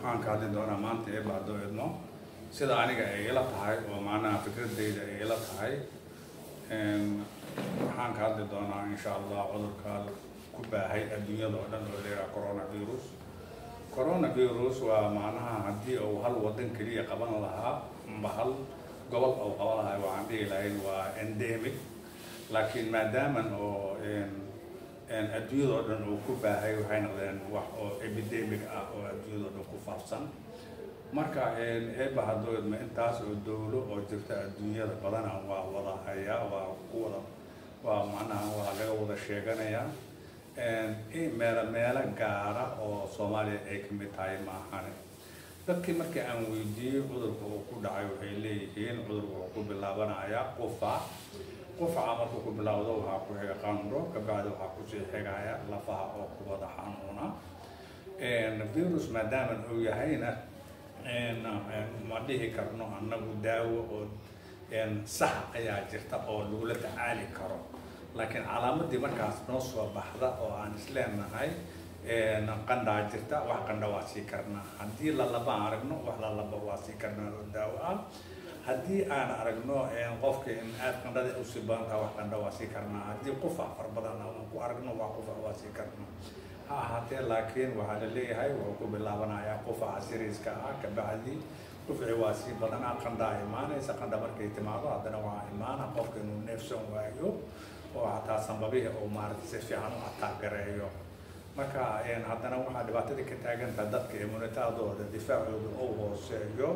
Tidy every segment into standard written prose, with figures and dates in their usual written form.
Waxaan ka hadli doonaa maanta, Eebba hadduu idmo, sida aniga ay ila tahay oo macnaha fikradeyda ay ila tahay. Waxaan ka hadli doonaa, insha Allah, cudurka ku baahay adduunyada oo dhan oo la yidhaha coronavirus. Coronavirus waa macnaha haddii uu hal wadan keliya qaban lahaa amba hal gobol uu qaban lahaa, waxaan dhihi lahayn waa endemic, laakiin maadaaman oo adduunyada oo dhan uu ku baahay, waxay noqdeen wax oo epidemic ah oo adduunyada oo dhan ku faafsan. Marka, Eebba hadduu idmo, intaas oo dowlo oo jirta adduunyada badana waa wada hayaa, waa ku wada, waa macnaha waa laga wada sheeganayaa meelo meelo gaara oo Soomaaliya ay ka mid tahay maahane. Dadkii markii aan weydiiyey cudurka uu ku dhacay, waxay leeyihiin cudurka wuxuu ku bilaabanayaa qufac. Qufaca markuu ku bilowdo, waxaa ku xiga qandho, kabacdi waxaa kusii xigaya lafaha oo ku wada xanuuna. Virus maadaama uu yahayna, ma dhihi karno annagu daawo oo sax ayaa jirta oo lagula tacaali karo, laakiin calaamadii markaas noo soo baxda oo aan isleenahay qandhaa jirta, wax qandha waa sii karnaa. Haddii lalaba aan aragno, wax lalaba waa sii karnaa oo daawo ah. Haddii aan aragno qofka in aad qandhada usii badan tahay, wax qandha waa sii karnaa. Haddii qufac fara badan aan ku aragno, wax qufac waa sii karnaa. Ha ahaatee, laakiin waxaa la leeyahay wuxuu ku bilaabanayaa qufaca siriiska ah, kabacdi qufci waa sii badanaa, qandhaa imaanaysa. Qandha markay timaado, haddana waxaa imaana qofka inuu neefsan waayo oo xataa sambabihii uu maaragtay si fiican u ataagareeyo. Marka haddana waxaa dhibaatada ka taagantaha dadka immunitadooda, difaacooda uu hooseeyo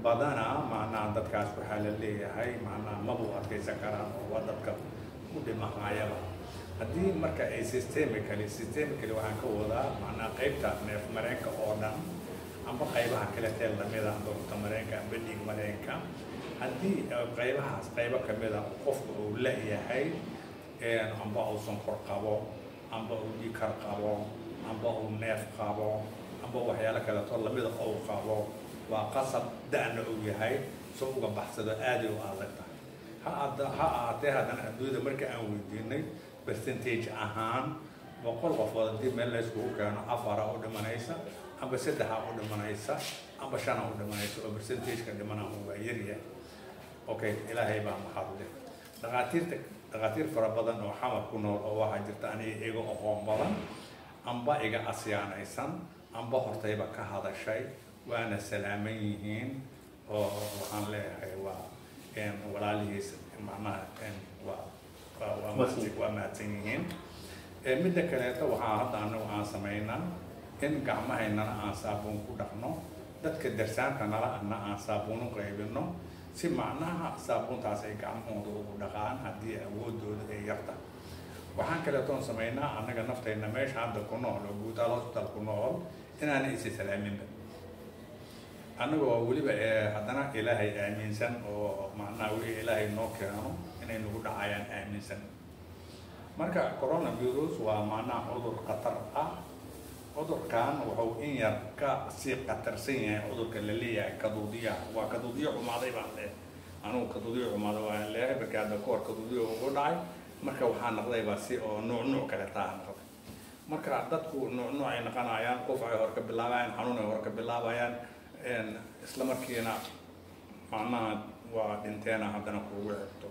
badanaa. Macnaha dadkaas waxaa la leeyahay macnaha maba u adkeysan karaan oo waa dadka u dhimahayaba. Haddii marka ay systemically, waxaan ka wadaa macnaha qaybta neef mareenka oo dhan amba qaybaha kale tee lamida, amba cunto mareenka amba dhiig mareenka, haddii qaybahaas qaybo kamida qofka uu la-yahay, amba uu sonkor qabo, amba uu dhiig kar qabo, amba uu neef qabo, amba waxyaalo kaleeto lamida uu qabo, waa qasab, da-na uu yahay, so uga baxsado aaday u adag tahay. Ha ahaatee, haddana adduunyada marka aan weydiinay percentage ahaan, 100 qofood haddii meel la iskugu keeno, afara u dhimanaysa amba saddexa u dhimanaysa amba shana u dhimanaysa, oo percentageka dhimana waa yaryahay. Okay, Ilaahay baa mahad leh. Dhakhaatiir fara badan oo Xamar ku nool oo waxaa jirta aniga iga aqoon badan amba iga asyaanaysan amba hortayba ka hadashay, waana salaaman yihiin oo waxaan leeyahay waa walaalihiis, macnaha waa mahadsan yihiin. Midda kaleeto, waxaa hadda anagu aan samaynaa in gacmahaynana aan saabuun ku dhaqno, dadka darsaanta nala ana aan saabuun u qaybino, si macnaha saabuuntaas ay gacmahooda ugu dhaqaan haddii awoodooda ay yarta. Waxaan kaleetoon samaynaa annaga naftayna meesha hadda ku nool oo Guutaal Hospital ku nool inaana isi salaaminba, annagoo weliba haddana Ilaahay aaminsan oo macnaha wixii Ilaahay noo keeno inay nagu dhacayaan aaminsan. Marka coronavirus waa macnaha cudur khatar ah. Cudurkan wuxuu in yar ka sii khatarsan yahay cudurka la leeyahay kaduudiyaha. Waa kaduudiyo xumaaday baan leeyahay anugu, kaduudiyo xumaaday waan leeyahay. Marka hadda kahor kaduudiyo ugu dhacay, marka waxaa noqdayba si oo nuuc nuuc kale taa noqday. Marka dadku nuuc nuuc ay noqonayaan, qof ay hor ka bilaabayaan, xanuun ay hor ka bilaabayaan, isla markiina macnaha waa dhinteena haddana kugu xigto.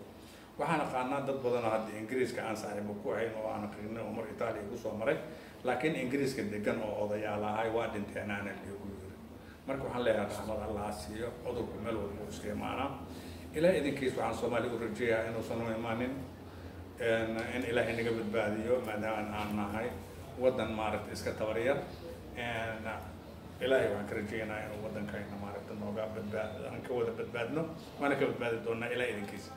Waxaan aqaanaa dad badan oo hadda Ingiriiska aan saaxiibo ku ahayn oo aan aqrinay oo mar Itaaliya ku soo maray, laakiin Ingiriiska degan oo odayaal ahay, waa dhinteenaana liigu yiri. Marka waxaan leeyahay raxmad Allah ha siiyo. Cudurku meel walba uu iska imaanaa. Ilaah idinkiis waxaan Soomaaliya u rajeeyaa inuusan u imaanin, in Ilaahay naga badbaadiyo, maadaama aan nahay waddan maaragta iska tabaryar. Ilaahay waxaan ka rajeynayaa inuu waddankayna maaragta nooga badbaad, aan ka wada badbaadno, waana ka badbaadi doonaa Ilaah idinkiisa.